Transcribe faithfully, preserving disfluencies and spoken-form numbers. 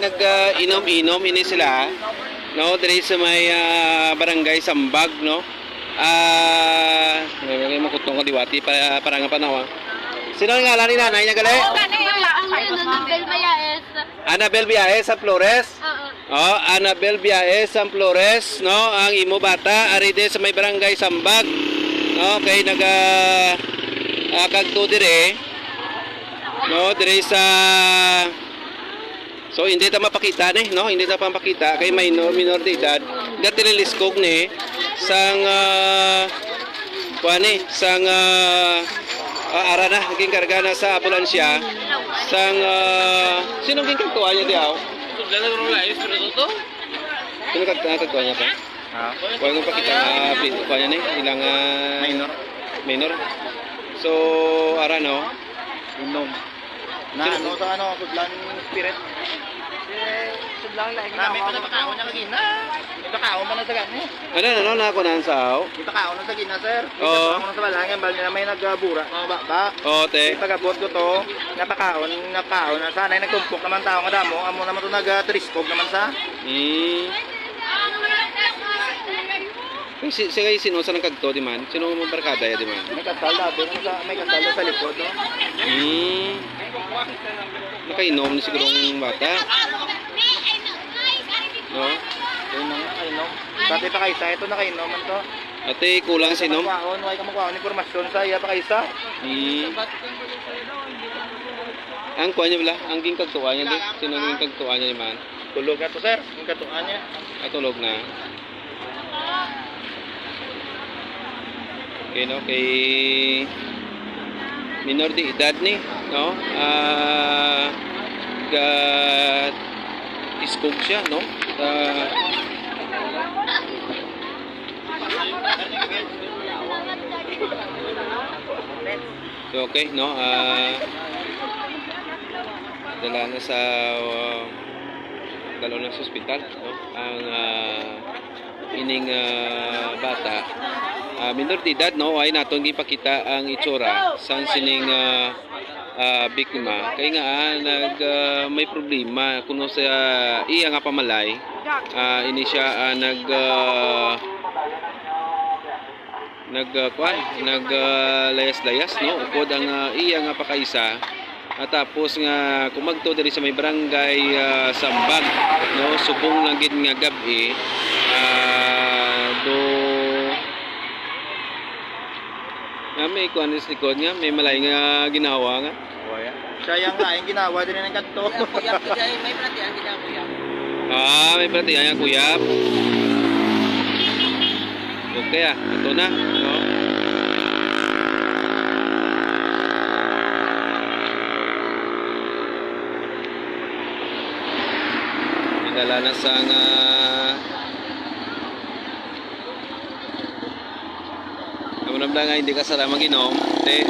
nag-, ah, inom-inom ini sila, no, diri sa may, ah, barangay Sambag, no. Ah, may, may makutong ka diwati para, para nga panawa. Sino ang ngalan ni nanay niya gali? Ano, Annabel Mayaes. Annabel Biaes sa Flores. Oo. Oh, Annabel Biaes ang Flores, no? Ang imo bata ari di sa may barangay Sambag. No, kay naga, ah, kagto dire, no, dire sa, so hindi ta mapakita ni, no? Hindi ta mapakita kay minor, minor de edad. Gatiliskog ni sang, ah, kuan ni, sang, ah, ah, ara na, ginkarga na sa ambulansya. Sang, ah, sino ang ginkagtuan niya di aw? Sino kag-, ah, kagtuan niya pa? Ha? Wala nang pakita, ah, pi-, kuan niya ni, ilang, ah, Minor. Minor. So, ara no? Inom. Na Sino? Ano sa ano, sudlan spirit. Sudlan lang. Nami pa na pakaon niya kagina. Pakaon pa na sa gani. Ano, ano, ano, nakunan sa aw? Ipakaon na sa gina, sir. Oo. Ipakaon na sa balangan, bali na may nagbura, mga baba. Oo, te. Ipagabot ko to, napakaon, napakaon. Ang sanay nagtumpok naman tao nga damo, amo naman to nag-, ah, triskog naman sa. Hmm. Kay si, si, kay sino sa nagkagto, di man? Sino ang barkada ya, di man? May kasal, labi naman sa, may kasal sa likod, no? Hmm. Nakainom ni siguro ang bata. No? Yun ang nakainom. Dati pa kaisa, ito nakainom man to. Ate, kulang si nom? Kuwaon, wala ka makuha ang impormasyon sa iya pa kaisa. Hmm. Ang kuha niya bala, ang ginkagtuan niya, di? Sino ang ginkagtuan niya, di man? Tulog na to, sir. Ang katuan niya. Ah, tulog na. Okay, no? Kay minor de edad ni, no? Ah, ga iskog siya, no? Ah, so, okay, no? Ah, dala na sa, ah, dala na sa ospital, no? Ang, ah, ining, ah, bata, ah, minor de edad, no? Ay naton gipakita ang itsura sang sining, ah, ah, biktima. Kay nga, ah, nag, ah, may problema kuno sa iya nga pamalay. Ah, ini siya, ah, nag, ah, nag, ah, kuan, nag, ah, layas-layas, no? Upod ang, ah, iya nga pakaisa. At tapos nga kumagto diri sa may barangay, ah, Sambag, no? Subong lang gid nga gab-i, ah, Nga may kuan sa likod nga, may malain nga ginawa nga. Siya yang lain ginawa din ang kadto. Kuya, kuya, kuya, may perhatian din ang kuya. Ah, may perhatian nga kuya. Okay ah, ito na. No? May dala na sang ah, amo na nga hindi ka sara mag-inom. Te,